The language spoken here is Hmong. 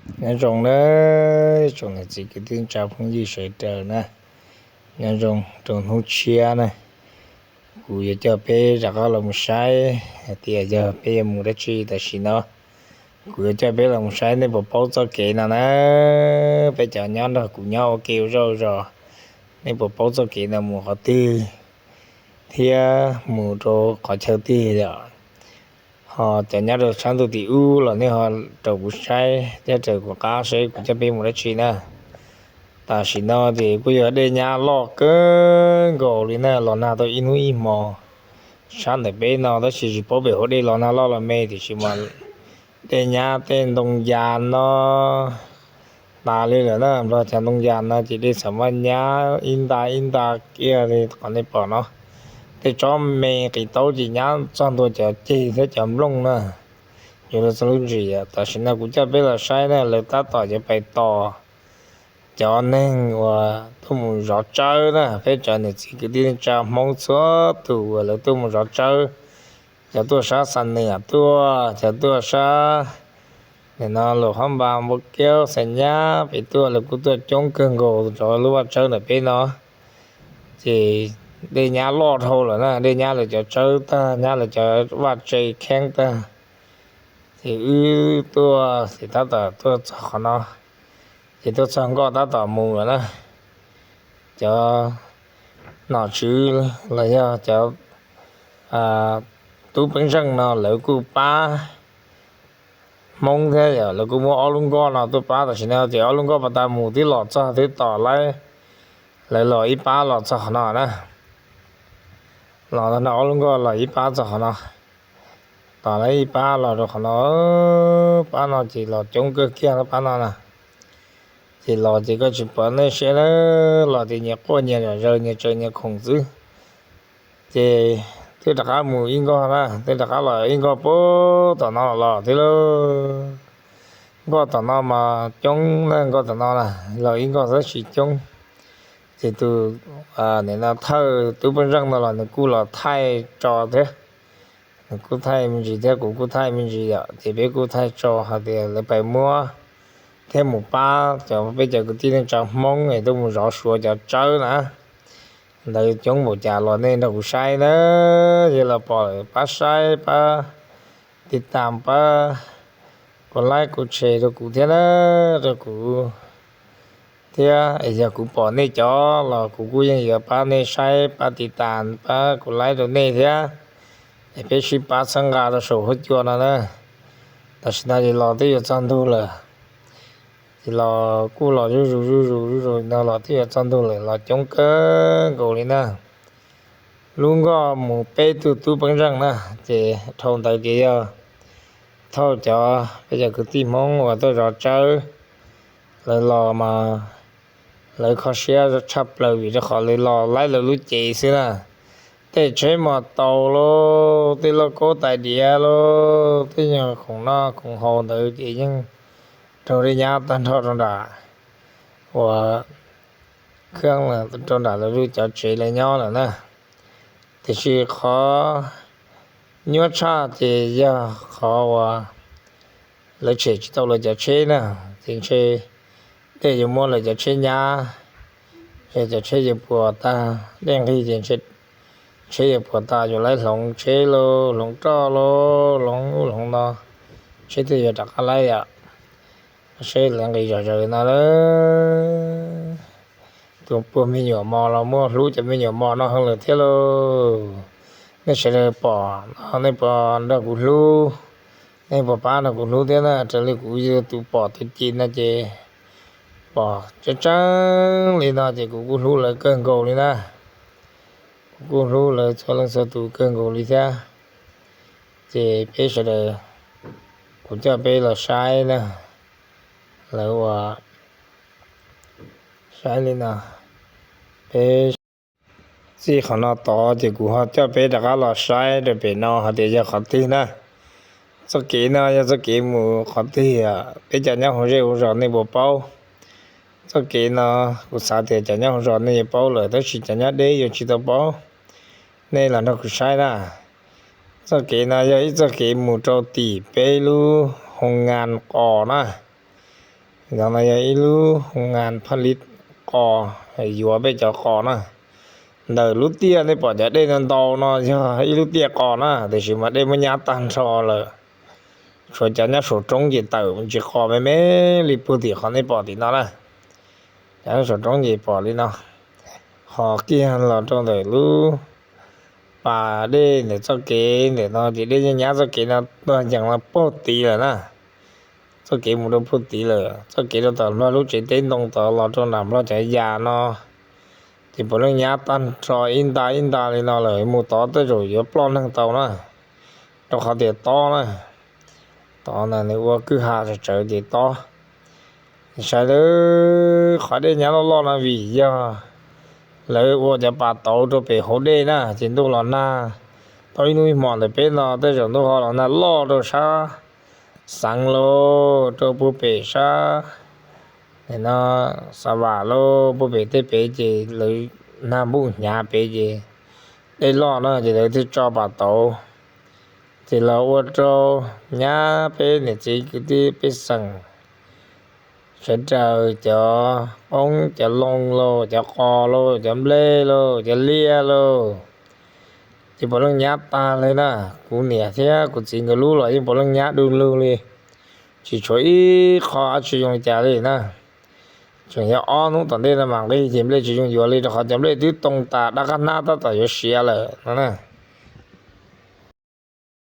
Nyob zoo na, tsoom niam txiv kwv tij neej tsa phooj ywg sawv daws na, nyob zoo rau hnub tshiab na. Kuv yuav coj peb rov qab los mus saib hais tias yog peb yuav mus dab tsi tam sim no. Kuv yuav coj peb los mus saib, nej puas paub txoj kev no na? Peb cov nyob nrog kuv nyob ua ke ua zej ua zos, nej puas paub txoj kev no mus qhov twg thiab mus rau qhov chaw twg yom? Ho cov nyob rau sab ntuj tim ub los nej ho raws kuv saib thiab raws kuv qab saib kuv coj peb mus dab tsi na. Tam sim no ces kuj yog dej nyab loj kawg nkaus li na, los nag tau ib hnub ib hmo sab ntawm peb no, tab sis tsis paub pem hauv dej los nag loj los me, tiam sis mas dej nyab tej ntoo yas no tas li lawm na. Nplog cov ntoo yas no ces dej txawm maj nyab ib nta ib nta kiag li qhov nej pom no. Tej tsob me qis taub ces nyab txog ntua cov ceg thiab cov nplooj na, yuav luag txog lub ntsis. Tam sim no kuv coj peb los saib na, lawv tab tom yuav pais tos cov neeg uas tuaj mus zov tsawb na, peb cov niam txiv kwv tij neej tsa Hmoob txhua tus uas lawv tuaj mus zov tsawb, cov tuaj sab Xa Niam tuaj, cov tuaj sab nim no Luam Phab Npas, Npua Kiaub, Xais Nyab pem tuaj, lawv kuj tuaj coob kawg nkaus rau lub vaj tsawb ntawm peb no. Ces dej nyab loj dhau lawm na, dej nyab lawv cov tsawb tag, nyab lawv cov vaj tse kheeb tag. Ces wb tuaj ces tab tom tuaj txog qhov no, ces tuaj txog nkoj tab tom mus lawm na. Cov nom tswv los yog cov tub peeb zeej no lawv kuj pab Hmoob thiab yom, lawv kuj muab ob lub nkoj no tuaj pab. Tam sim no ces ob lub nkoj pas tas mus twb los txog twb tom lawv, lawv los ib pab los txog qhov no na. Los tag no ob lub nkoj los ib pab txog qhov no, tom lawv ib pab los rau qhov no. Pab no ces los coob kawg kiag lawm pab no na. Ces los ces koj tsis pom nej siab na, los ces nyias quaj nyias zom zaws nyias tsaws nyias khoom xwb. Ces twb rov qab mus ib nkoj na, twb rov qab los ib nkoj puag tom no los thiab lauj. Nkoj tom no mas coob na, nkoj tom no na, los ib nkoj tab sis coob. Ces tus nim no thawj tub peeb zeej no los nws kuj los thaij tso thiab, nws kuj thaij me ntsis thiab kuv kuj thaij me ntsis yom, ces peb kuj thaij tso hais tias lawv pais muab thiab mus pab cov, peb cov kwv tij neej tsa Hmoob es tuaj mus zov Suav cov tsawb na. Ntawd coob npaum cas los nej nrog kuv saib na, yog los pom pab saib pab tiv tam pab kuv like kuv share rau kuv thiab na, rau kuv thiab. Yog kuv pom nej cov los kuv kuj yeej yuav pab nej saib pab tiv tam pab kuv like rau nej thiab. Es peb sib pab txhawb nqa rau saum huab cua no na. Tam sim no ces los twb yuav txog ntug lawm, ces los kuj los zuj zus zuj zus zuj zus no los twb yuav txog ntug lawm, los coob kawg nkaus li na. Lub nkoj mus peb tug tub peeb zeej na, ces dhau ntawd ces yog thauj cov peb cov kwv tij Hmoob uas tuaj zov tsawb, lawv los mas lawv kho siab tshaj plaws vim rau qhov lawv los laib lawv lub cev xwb na. Tej tsheb mos taus lauj, tej lauj kaub tais diav lauj, tej nyuag khoom noj khoom haus ntawd ces yeej raug dej nyab tag nrho rau nram uas kheeb rau nram lawv lub cov tsev lawv nyob lawm na. Tiam sis qhov nyuaj tshaj ces yog qhov uas lawv tshem tsis tau lawv cov tsheb na, ces ntshe dej yuav muab lawv cov tsheb nyab, es cov tsheb yuav puas tag, dej nqig ces ntshe tsheb yuav puas tag, yuav laib hloov tsheb lauj, hloov roj lauj, hloov ub hloov no, tsheb twb yuav rov qab laib yom. Seb lawv nqis zom zaws no lawm. Tus puag me nyuam mos los muaj hlub cov me nyuam mos no heev lawm thiab lauj. Nej sawv daws pom no nej puas nrog kuv hlub, nej puas pab nrog kuv hlub thiab na? Raws li kuv yog tus pom tus ci no ces pom tseeb tseeb li no ces kuv kuj hlub lawv kawg nkaus li na. Kuv kuj hlub lawv txhua leej txhua tus kawg nkaus li thiab. Ces peb sawv daws, kuv coj peb los saib na, lawv ua saib li no, peb txij qhov no tod ces kuv ho coj peb rov qab los saib rau pem no hais tias yog qhov twg na. Txoj kev no yog txoj kev mus qhov twg, peb cov nyob hauv zej hauv zos nej puas paub? Txoj kev no kuv xav tias cov nyob hauv zos nej yuav paub lawm, tab sis cov nyob deb yuav tsis tau paub. Nej los nrog kuv saib na. Txoj kev no yog ib txoj kev mus rau tim peb lub hoo ngas qos na. No no yog ib lub ngas phaj li qos, yuav peb cov qos na. Ntawm lub tiaj nej pom cov dej no ntau no yog ib lub tiaj qos na, tiam sis mas dej muab nyab tag nrho lawm. Tshuav cov nyob saum roob ces tawm ntsis qos me me li puag tim qhov nej pom tim no na. Cov nyob saum roob ces pom li no. Ho kiag los rau ntawm lub pas dej ntawm txoj kev ntawm no ces dej nyab txoj kev no tuag ncees los puag tid lawm na. Txoj kev mus rau puag tid lawm, txoj kev rau tom Nplog lub tsev teb ntoo tod los rau nram Nplog cov yas no, ces puav leej nyab tag nrho ib nta ib nta li no lawm, mus tod tej zaum yuav ploj neeg tau na. Rau qhov tias tob na, tod na nws ua kwj ha tsawv tsawv ces tob. Saib lawv qhov dej nyab loj loj no vim yog lawv ua cov pas tauv rau pem hauv dej na, ces ntuj los nag tau ib hnub ib hmos ntawm peb no tej zaum ntuj ho los nag loj rau sab Xeev lauj, rau puag pem sab no Xa Vam lauj, puag pem tej pem ces lawv nag npuj hnyav pem ces dej loj na ces lawv thiaj tso pas tauv. Ces los ua rau nyab peb niam txiv kwv tij pej xeem sawv daws cov qoob cov loo lauj, cov qos lauj, cov nplej lauj, cov liaj lauj, ces puav leej nyab tag li na. Kuv niam thiab kuv txiv nkawd lub los yeej puav leej nyab du lug li, tsis tshuav ib qho dab tsi zoo li cas li na. Tseem yog ob hnub tom ntej no mam nqig ces nplej tsis zoo yuav li rau qhov cov nplej twb too tas dab qab hnab tab tom yuav siav lawm no.